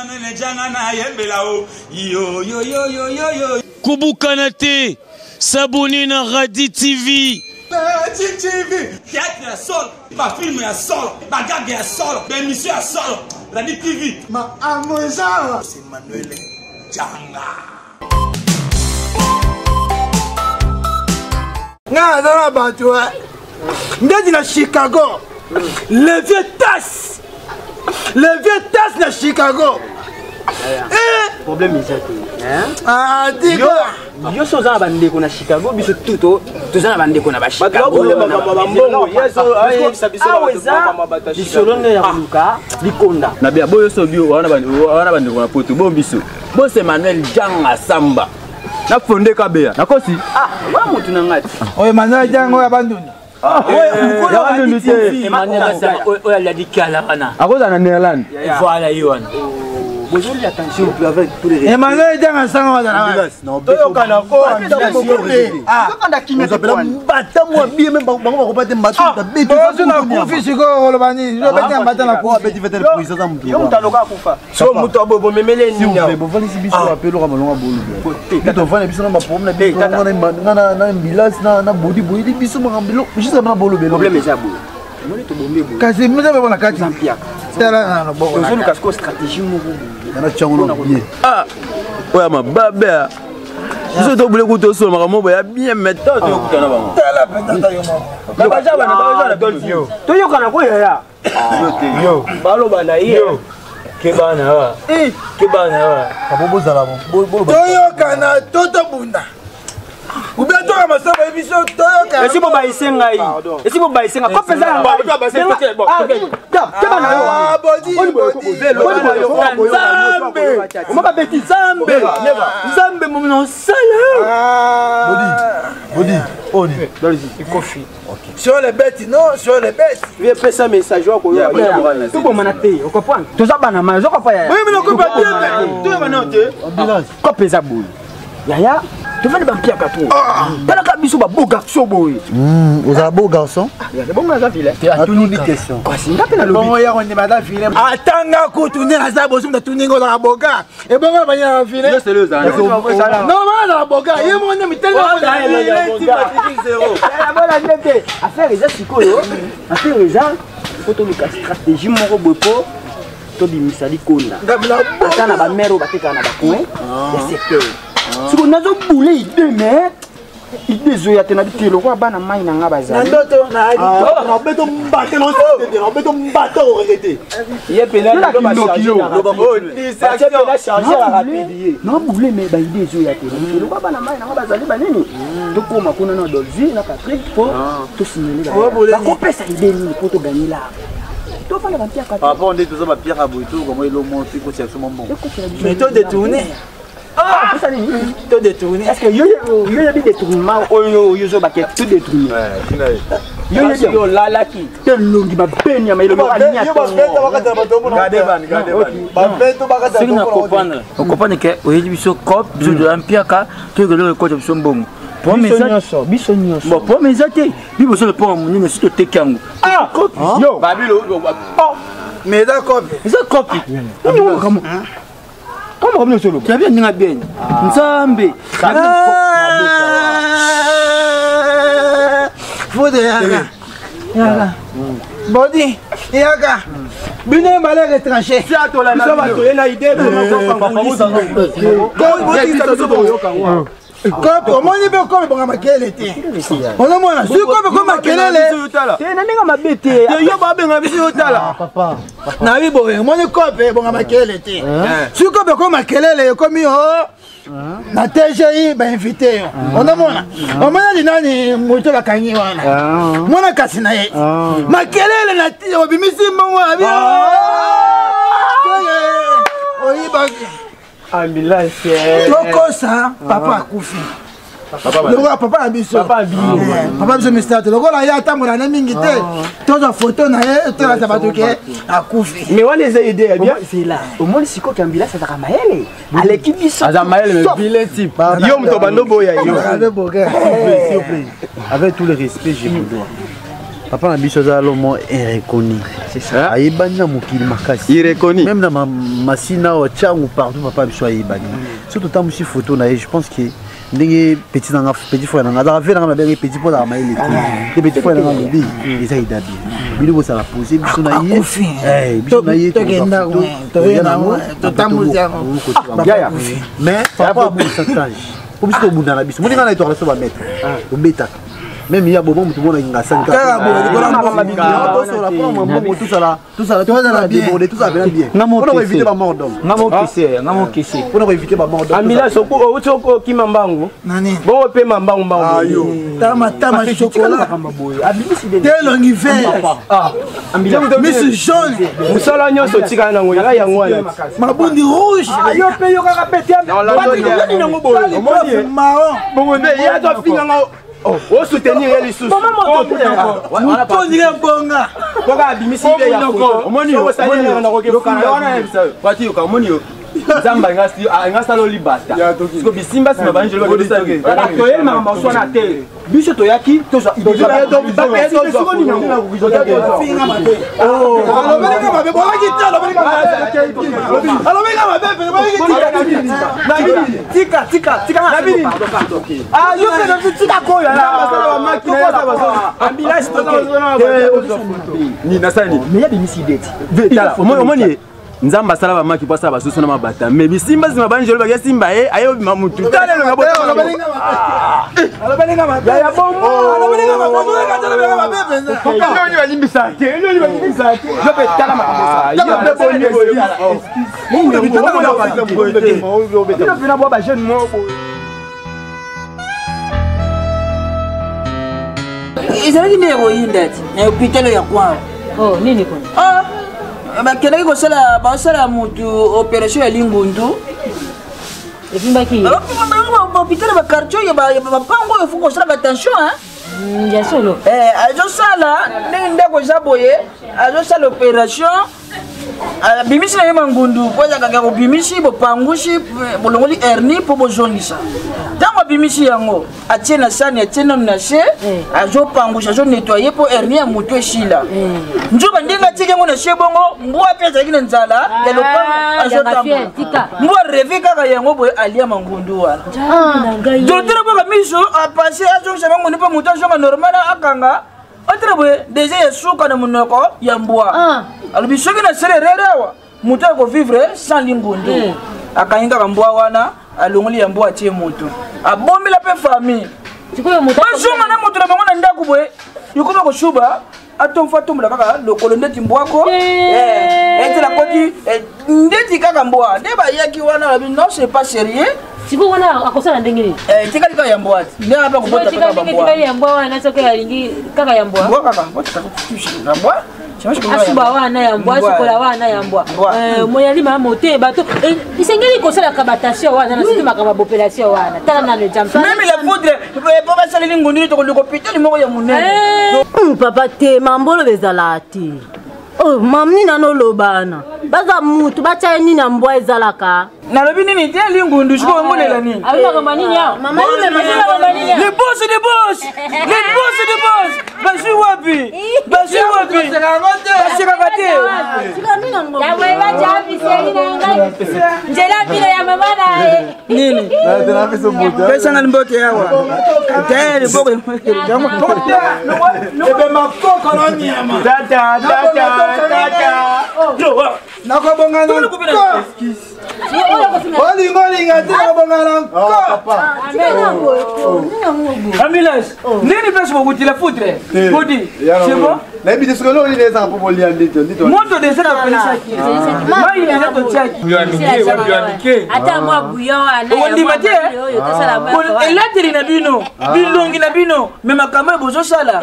Emmanuel Djanga na yembela o yo yo yo yo yo yo. Kobukana te, s'abonner na Radi TV. Radi TV, théâtre ya solo, ba film ya solo, ba gag ya solo, ba émission ya solo. Radi TV. Ma amoza. C'est Emmanuel Djanga. Nga naza na bato ndeti na Chicago. Le vieux tas. Le vieux tas na Chicago. Eh! Problème eza te. Ah, tika. Yo so oza na bandeko na Chicago, biso tout toza na bandeko na ba Chicago. Awa eza lisolo nde ya koluka likonda. Na bia boyo so bio wana bandeko na poto bo biso. Boss Emmanuel Djanga Samba. Na fonde kabeya. Nakosi? Ah, wa mutu na ngati. Oyo Emmanuel Djanga oyo bandunda. Oyo aladi kala wana. Akoza na Netherlands. Voilà ye wana. Bozoli attention avec tous les Emmanuel Djanga Samba wazala. Toyokana ko mbata mwa bien même bango bakopa te mbata bozo na kufi sikoyo koloba nini obeti mbata na kufi abeti vetele puissance ya mutu yo mutu aloka akufa so mutu aboye bomemele nini awa bovanisi biso apeloko malonga bolu tovanda biso na maproblème na biso nga na ambulance na bodi boyeli biso makambo jusqu'à na bolobelo problème eza boye omoni tobombe boye kasi meza bebo na kati mpiaka tala na loboko tozoluka sikoyo stratégie moko boye na tiango na bien ah oyo mababe biso tobule kutu tosolo makambo boya bien mais to toyokutana bango tala mpenza yo moko toyokana ko yaya yo baloba na ye kebana wa kebana wa bozala toyokana to tobunda ubia toka masaba ye biso toyokana esi bobayise ngai esi bobayise ngai kope eza ya nzambe omaka beti nzambe nzambe momina osala bodi oni ekofi sur les bêtes non sur les bêtes ye pesa message wa koyo tobomana te okomprendre toza bana mai oza kopa yaya kope eza boye yaya tovandi bampiaka to talaka biso ba beau garçon boye. Ozala beau garçon. Bongo naza vilain. Atuni question. Kasi nga mpe nalobi. Bongo ya kondima aza vilain. Atanga kutu nde naza bosu mutu atuni nga ozalaka boga. Ebongo na banyaka vilain. Non, azalaka boga. Ye moko nde mitali. Bola nde te. Affaire eza sikoyo. Affaire eza po toluka stratégie moko boye po tobimisa likonda. Ata na bamere oyo batekaka na bacoin ya secteur. Sikoyo nazobule idée mais idée ezoya te na bitelo lokola bana mai na nga bazali na ndoto nabeto mbate nabeto mbate oregete ye pena nabule me baide ezoya te lokola bana mai na nga bazali banini tokóma kuna na Dolvi na Patrick mpo tosignale bakopesa idée nini mpo toganye lar tofanda bampiaka par rapport nde toza bapiaka boye toluka elomo ekotisa biso mwa mbongo mais to détourné. Ah, to détourné. Est-ce que yo yo yebi détournement oyo yo zo bakete to détourné. Yo yebi yo lalaki. Te longi ba benya ma elongi ba nya. Yo ba beta bakata bato mona. Gade ban, gade ban. Ba beto bakata. Soki na comprendre, o comprendre que oyebi biso cop, biso de mpiaka, to ke loko ekota biso mbongo. Biso nyonso, biso nyonso. Bon, problème eza te. Biso so le monene si toteki yango. Ah, cop. Yo. Babilo. Oh. Mais eza cop. Eza cop. Kama kama solo. Tabia ndinga bien. Nzambe. Fude yaka. Yaka. Bodi yaka. Bino mbala retranché. Biso bato ye na idée Kope omoni mpe kope ebonga makelele te. Ozomona soki kope ekomi makelele. Te na ndenge mabe te. Yo babenga biso yo tala. Nayebi boye omoni kope ebonga makelele te. Soki kope ekomi makelele ekomi o na TGI bainvite yo. Ozomona omoni nani moto bakangi wana. Mwana kasi na ye. Makelele na obimisi mbongo abi. Oyibaki. Ambulance. Tokosa papa akufi. Lokola papa na biso. Papa biso mister te lokola ye atambola na mingi te. Tozwa photo na ye tolata bato ke akufi. Mais wana eza idée ya bien. C'est là. Omoni sikoyo ke ambulance azalaka mayele. Aleki biso. Aza mayele mais vilain type. Yo moto bando boya yo. S'il vous plaît. Avec tout le respect, je vous dois. Papa na biso aza lomo inreconnu. Ayebani na mokili makasi. Irreconnu. Même na masina awa Tshangu partout papa biso ayebani. Soki totambusi photo na ye, je pense que ndenge petit nanga petit frère nanga azalaka ve nanga nabengaki petit mpo azalaka mayele te te petit frère nanga alobi eza idabi bino bosala pose biso na ye biso na ye mais papa abongisa tage po biso tobunda na biso moninga na ye tokala biso bamaître tobetaka même ya bobo motu mona ngasani kaka mpona mambongo tosala tozala tozala débordé tozala pena bien mpona koevite bamort d'homme nga mokese nga mokese mpona koevite bamort d'homme ambila soki outi okima mbangu bongo opema mbangu mbangu tamatama chocolat te elongi vert misu jaune mosala nyonso otikala nango yaka yango wana mabundi rouge yo mpe yo kaka pete nango boye marron bongo nde ye azofinga ngo osoutenir ye lisusu motondire bonga mpoka abimisi ide ya foto omoni yo nzambe alinga sala olibata siko bisimba nsima banjelotoyeli makambo oswana te biso toyaki alobelinga mabe bolaki te alobelinga mabe tika tika tika yo mpe tika koyo ambulance nasali mais yabimisi deti omoni nzambe asala bamaki mpo asala basusu na mabata me bisimba nsima banjelo baki asimba ye aye obima mutu tala elonga bomo bajeune moko Ezalaki nde ekoyinda ti na hôpital ya kwao. Oh, nini kuna? Ah, bakendaki kosala basala mutu opération ya lingundu. Evimbaki. Bahôpital ya baquartier ya bapango oyo fo kosala batension hein. Ya solo. Eh, azosala ndenge ndako eza boye, azosala opération abimisi na ye mangundu mpo ezalaka kobimisi bopangusi bolongoli hernie mpo bozongisa ntango abimisi yango atie na sani atie nanu na se azopangusa azonettoye mpo hernie ya motu esila nzoka ndenge atiaki yango na se bongo mbwa mpe azalaki na nzala ya lopango azotambola mbwa reve kaka yango boye alia mangundu wana docteur boka miso apase azongisa mangundu mpo motu azonga normal akanga otala boye deja ya suka na monoko ya mbwa alobi soki na sele erere awa moto akovivre sans lingundu akangi kaka mbwa wana alongoli ya mbwa atie moto abombela mpe famille bazonga na moto na bango na ndako boye yokoma kosuba atomfa atombola kaka lokolo ndeti mbwako etela koti ndeti kaka mbwa nde bayaki wana balobi non c'est pas sérieux sikoyo wana akosala ndenge nini etikali kaka ya mbwa ti nde apa kobota kaka bambwa etikali ya mbwa wana soki alingi kaka ya mbwa mbwa kaka ya mbwa asuba wana ya mbwa asukola wana ya mbwa moyali mama mote bato esengeli kosalaka batation wana na surtout makambo ya population wana tala nano exemple meme la poudre po basaleli ngunduni tokoluka hôpital moko ya monene papa te mambolo ezalaka te Oh, mam nini anolobana baza mutu batya ye nini ya mbwa ezalaka nalobi nini te lingundu sikoyo omonela nini Le boss de boss Le boss de boss bazwi wapi bazwi wapi basekaka te nzela bino ya mama na ye nini pesanga limbote awa te liboko ebema koko na nyama nakobonga na nko olinga olinga te nakobonga na nko ambulance nini place bokutila foutre bodi c'est bon nayebi te soki eloko nini ezanga mpo bolia ndeti moto deja topelisaki mai deja totiaki ata mwa bouillon wana okondima te elateli na bino bilongi na bino me makambo oyo bozosala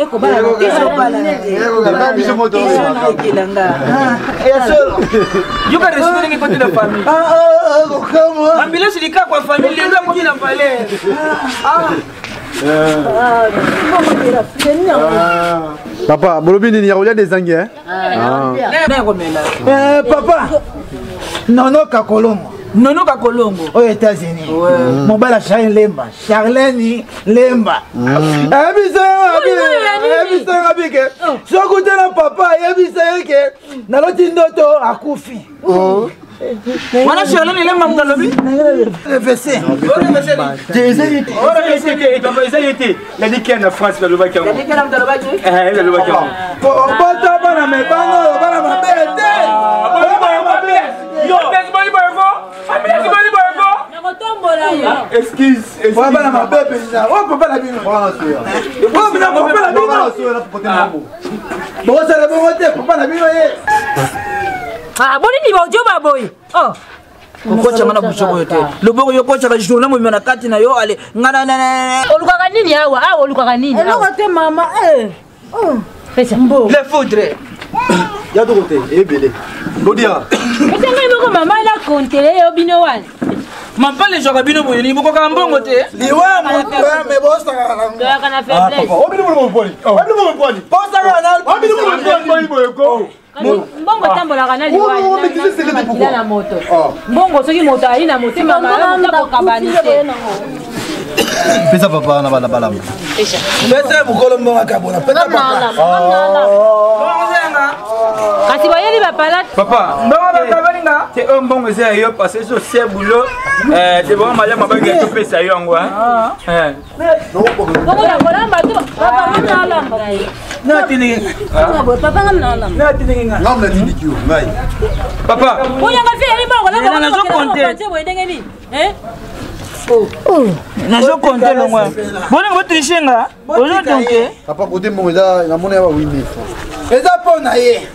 ezobalanaekelanga yoka respect ndenge ekoti na famille ambulance likako ya famille lelo akoki na valeur papa bolobi nini ya kolia nde ezangi komela papa nono kakolongo. Nono Kakolongo. Oyo États-Unis. Mobali ya Charlène Lemba. Charlène Lemba. Ayebisa ye nga bike. Soki ute na papa ayebisa ye ke naloti ndoto akufi. Wana Charlène Lemba moto alobi? Revese. Eza ye te. Yadiki na France nalobaki yango. Yadiki na moto alobaki? Eh, nalobaki yango. Obota bana me bana oyo bana mabe te. Bana mabe. Yo, boni boye ko? Ambulance boni boye ko? Nakotombola yo. Excuse, excuse. Oyo bana mabe mpenza. Oyo papa na bino. Oyo bina papa na bino. Bokosala bongo te papa na bino ye. Ah, boni ni baojo baboyi. Oh. Okotya nga na buso boyo te loboko yo okotyaka journée mobima na kati na yo ale nga na Olukaka nini awa? Awa olukaka nini? Eloko te mama eh. Pesa. Le foudre. Ya toko te ebele. Bodia. Pesa ngai moko mama na kontele yo bino wana. Mapale ezwaka bino boye nini bokokaka mbongo te liwa moto me bosakaka nango Toyaka na faiblesse. Obino mo poli. Obino mo poli. bosakaka na Obino mo poli boye ko. Mbongo etambolaka na liwa na moto. Mbongo soki moto ayi na motema malamu takokabani te. Pesa papa na bala bala. Pesa mokolo mbongo akabona pesa papa. Kasi boyebi bapalate. Papa, mbongo bakabani nga te oyo mbongo eza ya yo parce que so se boulot te bongo malamu abaki topesa yo yango. Bongo ya kolamba to papa nga nalamba. Papa nga nalamba. Ngamla tindiki yo ngai. Papa. Oyanga fi yali mbongo kolamba. Nazo compter. Boye ndenge nini? Eh? Nazo compter longwa. Boningo botriche nga. Ozo donke. Papa kote mbongo eza namoni ya ba 8000 francs. Eza mpo na ye.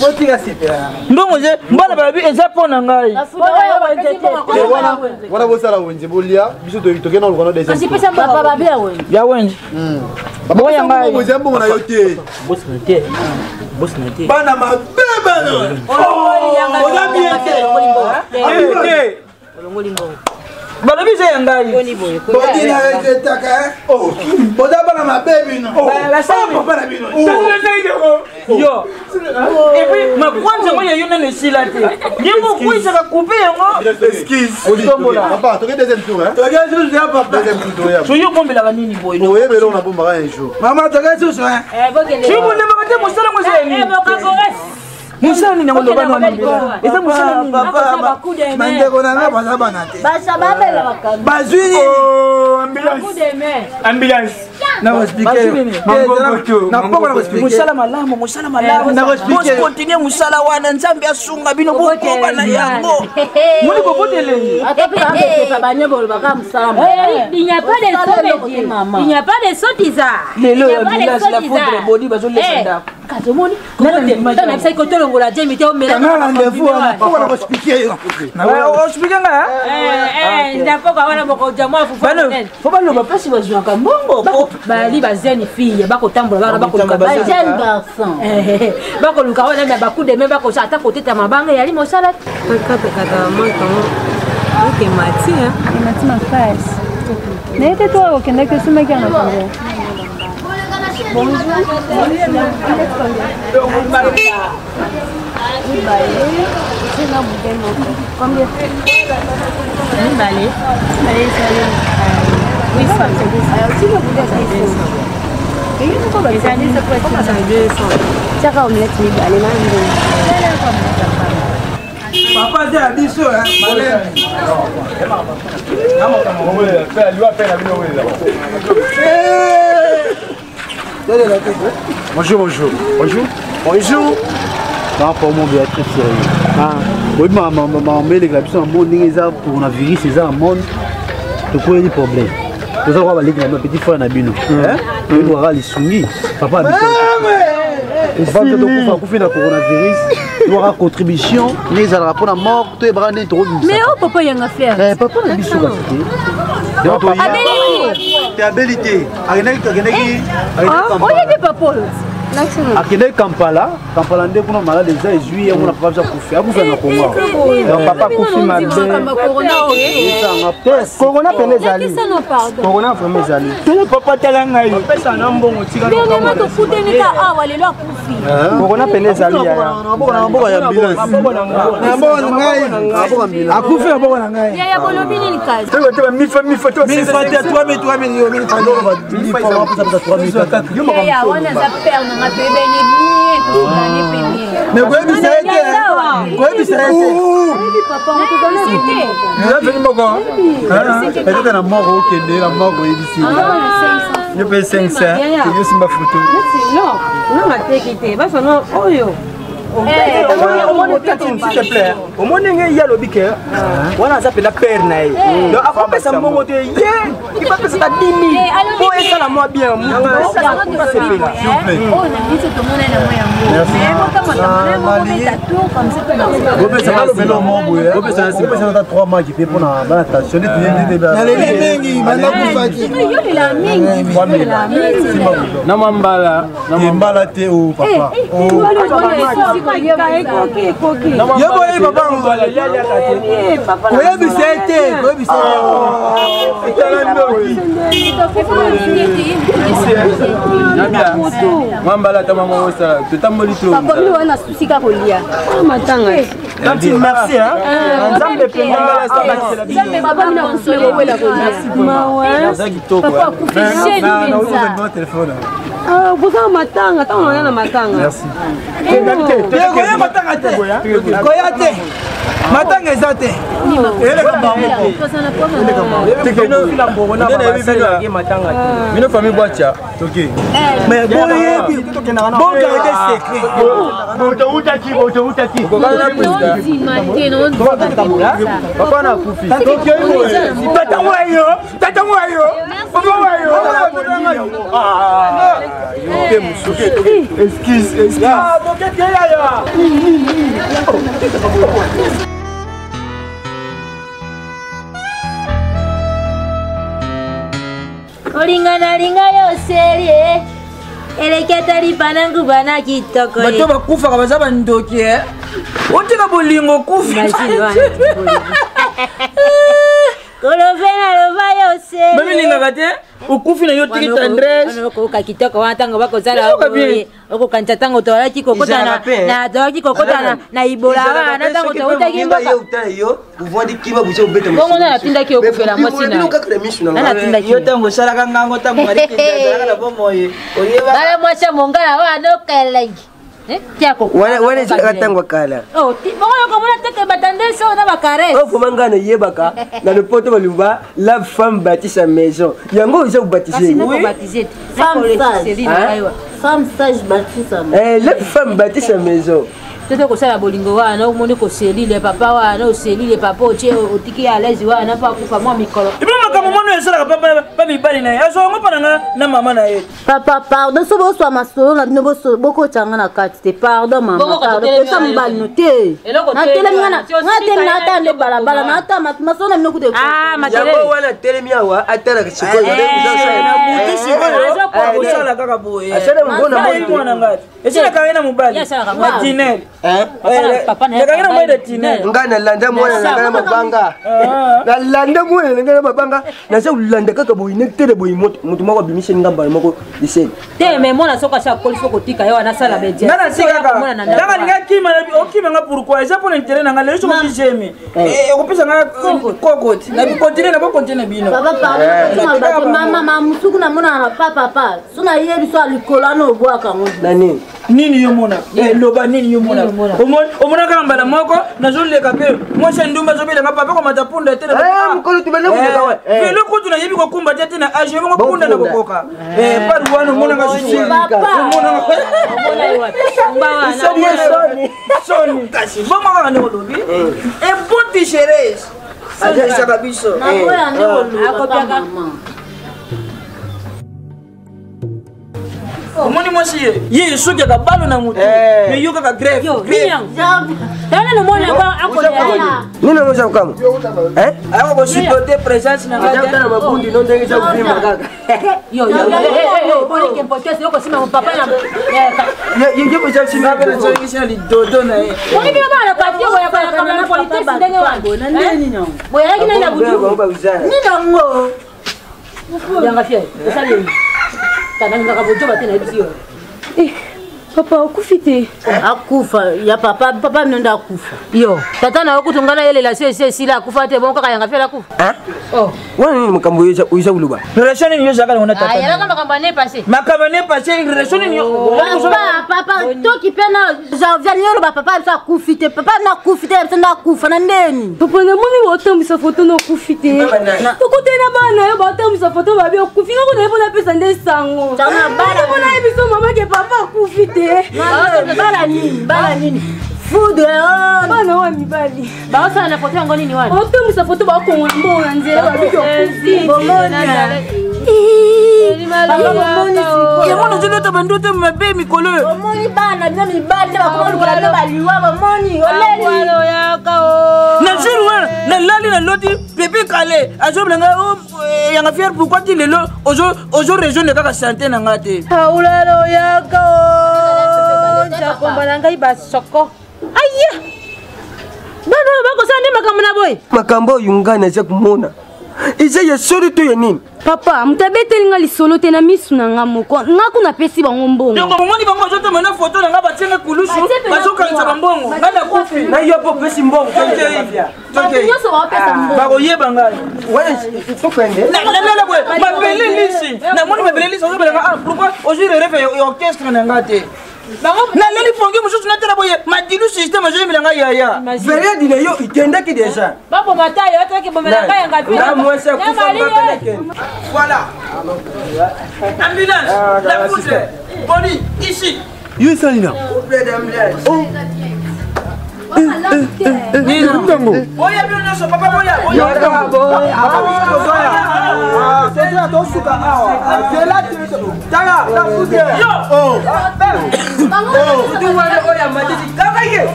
Botika sepela. Mbongo ze mbana balobi eza mpo na ngai. Wana bosala wenze bolia biso tokende na luka na Kasi pesa mbongo. Papa babi ya wenze. Ya wenze. Boya ngai. Mbongo eza mbongo na yo te. Bana mabe bana. Oza bien te. Te. Balobi eza ya ngai. Bodi na regretaka. Boza bana mabe bino. Papa na bino. Yo. Et puis makwanza ngo ya yo nano esila te. Ndenge okwisaka coupe yango. Excuse. Tombola. Papa, toke deuxième tour hein. Toke susu ya papa. Deuxième tour toya. So yo obombelaka nini boye? Oyebele on abombaka un jour. Mama toke susu hein. Eh, bokende. Soki bondemaka te mosala ngo eza ya nini? Eh, bokakores. Mosala nini yango loba nano eza mosala nini? Papa, bandeko na nga baza bana te. Basha babela bakambi. Bazwi nini? Ambulance. Ambulance. Na koexpliquer. Na poko na koexpliquer. Mosala malamu, mosala malamu. Na koexpliquer. Bokontinue mosala wana Nzambe asunga bino bokoba na yango. Moni bobotelengi. Ata mpe babetepa banyebolo baka mosala. Il n'y a pas de saut métier. Il n'y a pas de sotisa. Lelo ya village la foudre bodi bazolesa ndako. Kasi omoni nabisaki kotolongola jemi te omela. Kanga rendez-vous wana poko na koexpliquer yo. Oexplike nga? Ndapoka wana bokoja mwa fufu. Fo baloba mpasi bazwaka mbongo. Bali bajeune fille bakotambola bana bakoluka Ba jeune garçon. Bakoluka wana me bakude me bakosa ata koteta mabanga yali mosala. Emati makasi. Naye te to okendaki osomaki yango combien? Combien? Mibale. Tiaka omelette mibale na ndongo. Papa aza ya biso maleme. Bonjour, bonjour. Bonjour. Bonjour. Non, pour moi, on très sérieux. Oui, ma maman, les biso na monde ndenge eza coronavirus eza na monde tokoyeli problème toza koka baleki na bino petit frère na bino toyebaka lisungi papa biso tokufa akufi na coronavirus toyaka contribution nde ezalaka mpona mort toyebaka ndenge tokobimisa Mais oh papa yanga faire. Papa na biso kasi te Abeli. Te abeli te akendaki akendaki. Oyebi papa oyo. Akendaki Kampala, Kampala nde kuna malade eza ezwi yango na papa biso akufi. Akufi na Congo. Donc papa akufi mabe. Corona pene ezali. Corona vraiment ezali. Tele papa tala ngai. Opesa na mbongo tika na tokutani ka awa lelo akufi. Corona pene ezali yaya. Na maboko ya ambulance. Na maboko na ngai. Akufi na maboko na ngai. Yaya bolobi nini kasi? Toko te mifa mifa to mifa te 3000 3000 yo mifa. Yaya wana eza père na nga toyebani bien tozalani mpe bien. Mais koyebisa ye te. Koyebisa ye te. Veni moko. Peut-être na mort okende na mort oyebisi. Yo pe 500, yo simba photo. Non, non mateki te. Basono oyo. Omoni ndenge ye alobi ke wana aza mpenza pere na ye, donc akopesa mbongo te, ye ipapesa ta 10 000 mpo esala mwa bien mutuasepela. Bopesa ata 3 maki mpe mpona bana station. Naleli mingi banda kufaki. Na mambala. Mbala te o papa. Yo boyebi papa, koyebisa ye te, koyebisa ye mwambala ata mama osala totamboli trop wana susika kolia matanga. Tantine, merci hein. Nzambe penza Nzambe papa mina kosole wela kolia. Mawa. Papa akufi jeune mpenza. Boza matanga ntango naya na matanga. Koya matanga te, koya te, matanga eza te. Bino famille bwacha. Mais boyebi, bogarde secret. Papa na akufi. Tata wayo, tata wayo, papa wayo. Excuse, excuse. Olinga nalinga yo serie eleki ata lipa na nguba na kitoko. Bato bakufaka baza bandoki, otika bolingo kufi. Kolove na lova yo serie. Bamilingaka te, okufi na yo tiki tendresse. Okoyoka kitoko wana ntango bakozala okokanisa ntango tozalaki kokota tozalaki kokota na ibola wana ntango toutaki mboka bongo. Na natindaki okufela mwasi na na natindaki yo ntango osalaka ngango, ntango mariazalaka na bomoi oyeba bala mwasi ya mongala wana okelengi. Wana ezalaka ntango ya kala. Bongo yokomona teke batandesi oyo na bakarese. Oyo vraimen ngai nayebaka na lopoto baloba la femme bâtit sa maison, yango eza kobatise. Femme sage. Femme sage bâtit sa maison. La femme bâtit sa maison. Tote kosala bolingo wana, omoni koselile papa wana, oselile papa, otie otiki ye alaise wana mpo akufa mwa mikolo. Ebi makambo mwana oyo esalaka pa mibali na ye, azwa yango mpa na nga na mama na ye. Papa, pardon, so boswa masolo na bino, bokotyanga na kati te, pardon mama, pardon. Pesa mobali no te, natelemi nga telemi na ata nde balabala na ata masolo na bino kuta. Yango wana telemi awa atalaka sikoyo. Butu sikoyo akosala kaka boye. Asala mona mwana ngai esilaka ye na mobali na tinel yakangi na mobali na tinel. Ngai nalanda mwana na ngai na mabanga, nalanda mwana na ngai na mabanga, naza kolanda kaka boye netele boye, moto moko abimiseli nga mbala moko liseli. Te, me mwana soki asi akoli, fo kotika ye wana asala. Nga natikaka nanga alingi akima, okima nga pourquoi? Eza mpona intere na nga. Lelo soki ozemi ekopesa nga kokoti na bikontinue na bokontinue na bino. Papa, pardon, mama mosuku namonaka na pa papa so nayebi so ya likolo wana obwaka yango. Nani nini yo mona, loba nini yo mona? Omonaka mbala moko nazoleka mpe mwasi ya ndumba azobelanga papa komata punda te. Mokolo tobanda koleka wa velo kutu nayebi kokumba te te na age bongo punda na kokoka par wana omonanga soni bongo kaka nde olobi ebonti cheres azalisaka biso. Naboya nde koloba mama. Omoni mwasi ye ye soki akabalo na motu me yo kaka grève. Nini yango eza kokamwa? Ayako kosupporte présence na ngai. Na mabundi no ndenge eza kovimba kaka. Nazongisi na lidodo na ye. Ninango. Yanga fier osali tanangaka bojoba te, nayebisi yo. Papa okufi te. Akufa ya papa, papa bino nde akufa. Yo tata na yo kutu ngai nayelela so esi esila, akufa te. Bongo kaka yanga fier akufa. Wana nini makambo oyo eza koloba? Relation nini yo ozalaka nango na tata? Yalaka makambo ane passé. Makambo ane passé, relation nini? Papa, papa, toki mpe na janvier yoloba papa biso akufi te, papa bino akufi te, biso nde akufa na ndeni. Papa, namoni baotambwisa foto na okufi te. Tokutani na bana na yo, baotambwisa foto, babi okufi. Nga kuna ye mpo napesa nde sango mpo nayebi so mama ke papa akufi te. Bala nini, bala nini, foudre? Bana oyo mibali baosala na foto yango nini wana? Otambwisa foto, bakongola mbongo na nzela, babiki okufi. Yango nazolota bandoto mabe mikolo oyo. Omoni bana bino mibali nde bakoma lukola bino baliwa, bomoni oleli. Na jour wana nalali, naloti pepe kale azobela ngai: "Yanga fier, pourquoi ti lelo ozo raisonne kaka sante na ngai te?" Aulalo yaka nzakomba na ngai basoko aya, bana oyo bakosala nde makambo na boye. Makambo oyo ngai naza komona eza ya solo to ya nini? Papa, moto abeteli nga lisolo te na misu na nga moko, nga kuna apesi bango mbongo. Donc omoni bango bazotema na foto na nga, batienge kulusu, bazokanisa bambongo, ngai nakufi. Na yo mpo opesi mbongo. Bato nyonso baopesa mbongo. Bakoyeba ngai. Tokende. Nalala boye, mabele lisi, namoni mabele lisi azobelanga: "Ah, pourquoi ozwi relève ya orchestre na nga te?" Naleli pongi mosusu, natala boye, madilu système azoyembela ngai yaya. Periode na yo ikendaki deja. Baboma ta yo ataki bomela ngai yanga. Na mwasi akufa mbakana. Voilà ambulance, la poudre boni ici. Yo esali na ntango. Boya bino nyonso, papa, boya. Tosuka awa, zela, tala la poudre.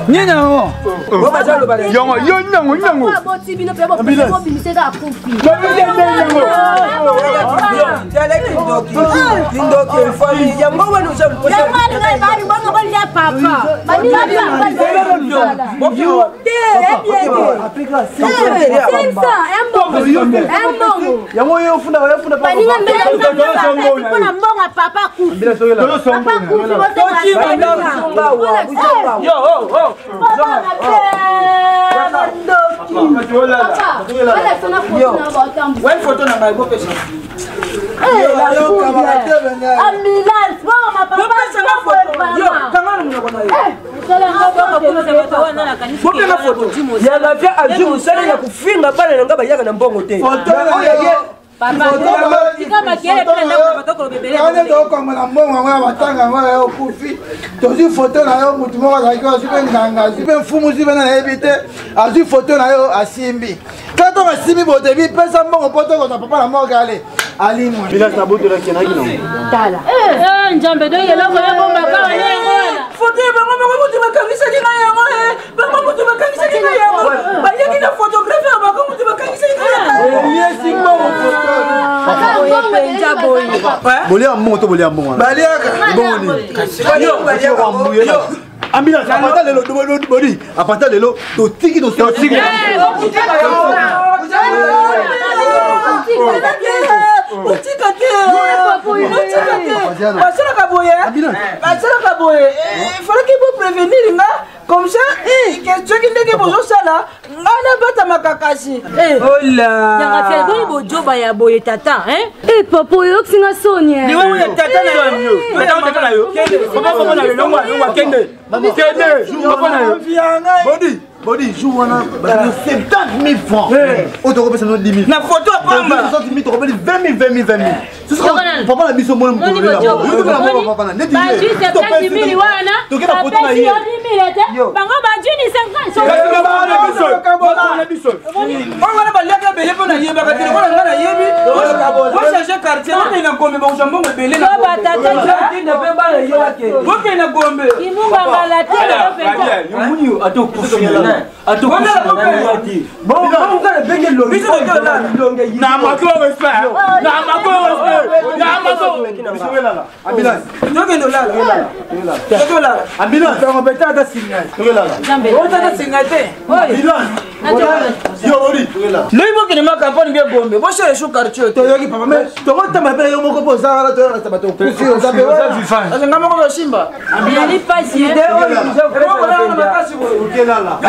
Nini yango? Yango yo nango nango. Aboti bino mpe bobimiseka akufi. Kindoki efali yango wana. Yango alingai bali bongo bolia papa. Yango yo ofunda, yo ofunda. Baninga mpona mbongo ya papa akufi, papa akufi. Yo, oh, oh. Wani foto na ngai, bopesa. Ambulance bongo mapapa. Bopesanga foto. Yo kanga na monoko na yo. Bopenga foto yanga fia azwi mosala ya kofinga bana na ngai bayaka na mbongo te. Ane tokokongola mbongo yango ya matanga yango ya okufi. Tozwi foto na yo, motu moko azalaki, azwi mpe nganga, azwi mpe mfumu, zwi mpe na nayebi te, azwi foto na yo, asimbi kaka ntongo asimbi botebi, pesa mbongo mpo tokozwa papa na moko ale alimwe. Bilasi na botolaki naki nango. Tala nzambe, donc eloko ebombaka wana yango wana. Foto ya bango moko moto bakangisaki ngai yango, bango moto bakangisaki ngai yango, bayaki na photographe ya bango moto bakangisaki ngai yango. Eliesi mbongo. Bolia mbongo to bolia mbongo wana. Baliaka. Bongo nini? Ambulance, apata lelo bodi, apata lelo totiki, totiki. Otika te, otika te, basalaka boye, basalaka boye. Falaki bo prévenir nga comme ça soki ndenge bozosala nga nabatamaka kasi. Yanga fier, boni bojoba ya boye tata? E papa, oyokisi nga soni. Liwango ya tata na yo. Tata na yo, papa, papa na yo, longwa, longwa, kende, kende, papa na yo. Bodi bodi, jour wana bazali 70 000 francs oyo tokopesa no 10 000 na foto ya pamba. 60 000, tokopeli 20 000, 20 000, 20 000. Papa na biso mona mokolo papa na neti bazwi 70 000 wana, bapesi yo 10 000 te, bango bazwi ni 50. Oyo wana baliaka ebele mpo nayebaka te lokola nga nayebi. Bochange quartier, bokende na Gombe, bokozwa mbongo ebele na Gombe. Tinda mpe bana ye bakende. Bokende na Gombe. Kimungangala te lelo mpenza. Yomuni ata okufi ata okufi te. Biso tozolala. Na mako respect. Na mako respect. Na mako. Ambulance. Tokende olala. Tokende olala. Ambulance. Sango beta ata signal. Ota ata singa te. Ambulance. Yo ori. Loyi bokende ma campagne bie Gombe, boshere shu quartier te. Toyoki papa mais tokotamba mpe yo moko mpo oza wana toyokasa bato okufi oza mpe wana. Parce que nga moko bosimba. Ezali pasi. Ide oyo Okolala na makasi boye. Okelala.